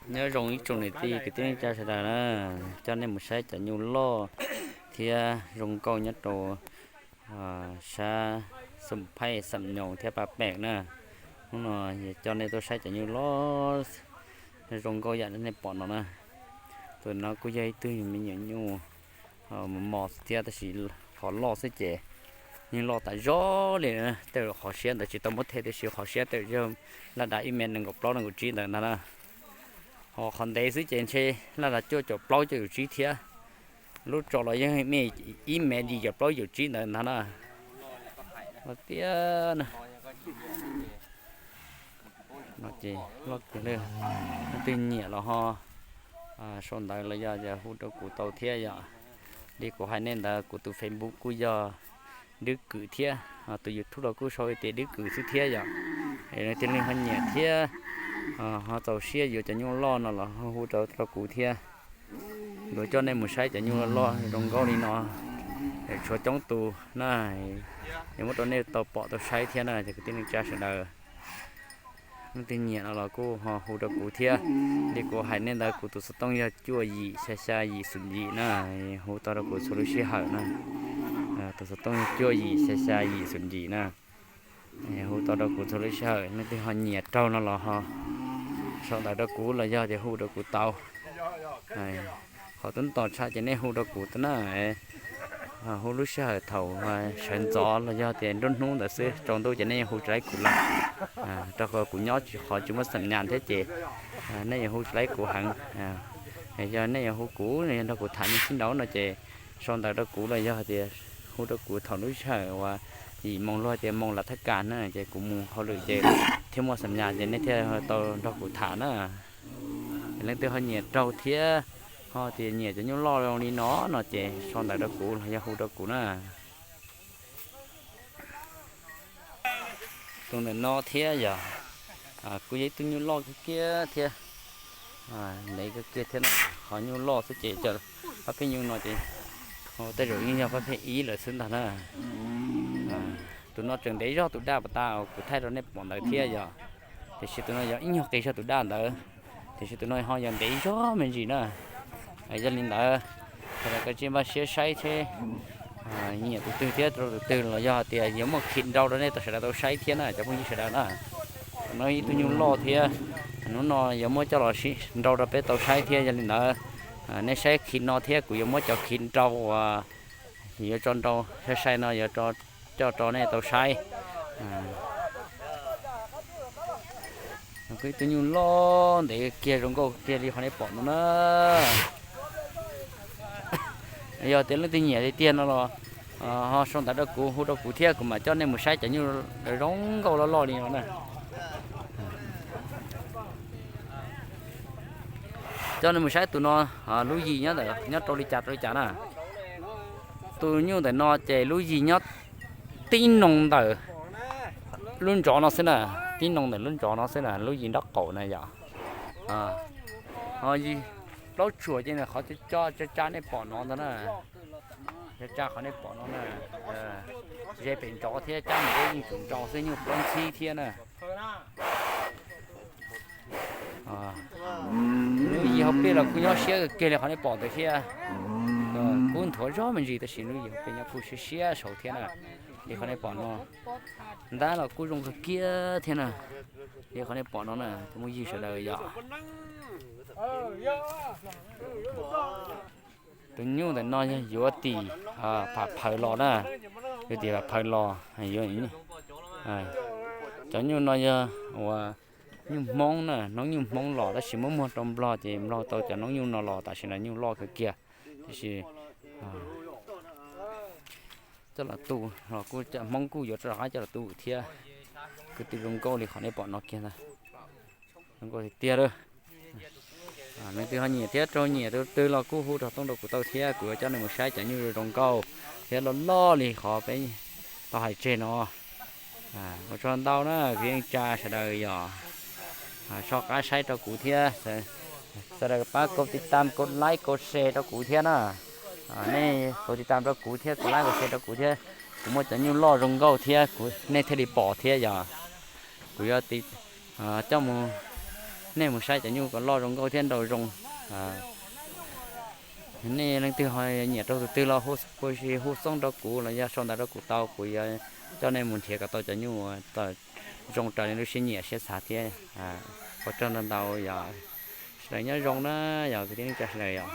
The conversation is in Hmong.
Nyob zoo ib tsoom niam txiv kwv tij neej tsa sawv daws na, coj nej mus saib cov nyuj loj thiab zoo nkauj nyob rau sab Xum Phaij Xam Nyoos thiab Paj Pem na. Hnub no coj nej tuaj saib cov nyuj loj zoo nkauj yam li nej pom no na. Tus no kuj yog ib tug me nyuam nyuj mos mos thiab tab sis qhov loj xwb ces yeej loj tas zog li. Tej qhov siab ntawd tsis tau muab them tiam sis qhov siab tej yog laj dav ib mev nees nkaum plaub nees nkaum tsib ntawd ntag na. Ho qhov ntev xwb ces ntshe laj dav cuaj caum plaub cuaj caum tsib thiab. Lub tso los yeej me ib mev yim caum plaub yim caum tsib ntawd ntag na. Tiag na. No ces loj kawg li. Leej twg nyiam los ho sau ntawv los yog hu rau kuv tau thiab yom. Li kuv hais nej ntawd kuv tus Facebook kuj yog Dwb Kwm thiab, tus YouTube los kuj sau tias Dwb Kwm xwb thiab yom. Es leej twg ho nyiam thiab ho txaus siab yuav cov nyuj loj no los hu rau rau kuv thiab. Yuav coj nej mus saib cov nyuj loj zoo nkauj li no, tshuav coob tus na, yuav muab rau nej tau pom tau saib thiab na cov kwv tij neej tsa sawv daws. Leej twg nyiam no los kuj ho hu rau kuv thiab. Li kuv hais nej ntawd kuv tus xov tooj yog cuaj yim xya xya yim xoom yim na, hu tau rau kuv txhua lub sij hawm na. Tus xov tooj yog cuaj yim xya xya yim xoom yim na. Hu tau rau kuv txhua lub sij hawm, leej twg ho nyiam raug no los ho sau ntawv rau kuv los yog tias hu rau kuv tau. Qhov tub tos tshaj ces nej hu rau kuv tau na. Hu lub sij hawm thaum sawv ntxov los yog tias nruab hnub ntawd xwb, tsaus ntuj ces nej yeej hu tsis laib kuv lawm. Rau qhov kuv nyob tsis qhov tsis muaj xam nyas thiab ces nej yuav hu tsis laib kuv heev. Yog nej yuav hu kuv, yog nrog kuv tham me sib nraud no ces sau ntawv rau kuv los yog tias hu rau kuv thaum lub sij hawm uas yim moos luag tias moos lav thaj kas na, ces kuv mus hauj lwm ces thiaj muaj xam nyas ces nej thiaj tau nrog kuv tham na. Leej twg ho nyiam raug thiab ho tias nyiam cov nyuj loj zoo li no no ces sau ntawv rau kuv los yog hu rau kuv na. Tus ntawm no thiab yog kuj yog ib tug nyuj loj kawg kiag thiab. Ntev kawg kiag thiab na, qhov nyuj loj xwb ces cov pab pheej nyuj no ces tej zaum yeej yog pab pheej ib lawm xwb ntag na. Tus no tseem ntev zog tus daj pas tas kuv thaij rau nej pom ntawd thiab yog, tiam sis tus no yog ib nyuag qis zog tus daj ntawd, tiam sis tus no ho yog ntev zog me ntsis na. Yog li ntawd, sawv daws kav tsij npaj siab saib seb nyiam tus twg thiab rau tus twg los yog tias yuav muaj khi nrau rau nej tau sawv daws tau saib thiab na cov phooj ywg sawv daws na. Tus no ib tug nyuj loj thiab, hnub no yuav muab coj los sib nrau rau peb tau saib thiab. Yog li ntawd, nej saib khi no thiab kuv yuav muab cov khi nrau uas yuav tso nrau sai sai no yuav coj rau nej tau saib. Ib tug nyuj loj ntev kiag zoo nkauj kiag li qhov nej pom no na. Yog tias leej twg nyiam tiag tiag no los ho sau ntawv rau kuv, hu rau kuv thiab kuv mam coj nej mus saib cov nyuj zoo nkauj loj loj li no na. Coj nej mus saib tus no, lub yim nyob ntawm nyob rau li cas rau li cas na. Tus nyuj ntawm no ces lub yim nyob tib noo ntawm lub ntsov no xwb na, tib noo ntawm lub ntsov no xwb na, lub yim nraub qaum na yom. Ho yim plaub tsuam ces qhov cov tsa nej pom no ntag na. Cov tsa qhov nej pom no na, ze pem ntsov thiab cab mus deb yeej tsum nrau xwb, nyuj plaub ntxhib thiab na. Lub yim hauv pliaj los kuj nyob siab kawg kiag li qhov nej pom ntawd thiab. Kub nthuav zog me ntsis tab sis lub yim hauv pliaj nyob kuj siab siab saud thiab na. Li qhov nej pom no, ntab los kuj zoo kawg kiag thiab na. Li qhov nej pom no na tus muaj yig sawv daws yom. Tus nyuj ntawm no yog yuav tim Pham Phawv los na, yuav tim Pham Phawv los yuav. Cov nyuj no yog uas nyuj Hmoob na, noob nyuj Hmoob los tab sis muab muag rau Nplog ces Nplog tau cov noob nyuj no los tam sim no nyuj loj kawg kiag. Tiam sis coj los tu los kuj Hmoob kuj yuav rov qab coj los tu thiab. Kwv tij zoo nkauj li qhov nej pom no kiag ntag. Zoo nkauj tiag tiag lawm. Leej twg ho nyiam thiab raug nyiam tus twg los kuj hu rau tooj rau kuv tau thiab kuv yuav coj nej mus saib cov nyuj zoo nkauj thiab loj loj li qhov peb tau hais tseg no. Ua tsaug ntau na kwv yeej tsa sawv daws yog soj qab saib rau kuv thiab. Sawv daws pab kaus tiv tam kaus like kaus share rau kuv thiab na. Nej kaus tiv tam rau kuv thiab kaus like kaus share rau kuv thiab, kuv muaj cov nyuj loj zoo nkauj thiab kuv nej thiaj li pom thiab yog. Kuv yuav coj mus Nej mus saib cov nyuj kom loj zoo nkauj thiab nraug zoo. Nej leej twg ho nyiam rau tus twg los hu, hu xov tooj rau kuv los yog sau ntawv rau kuv tau, kuv yuav coj nej mus nrhiav kom tau cov nyuj uas zoo raws nej lub siab nyiam siab xav thiab. Ua tsaug ntau ntau yog, sawv daws nyob zoo na, yog kwv tij neej tsa sawv daws yog.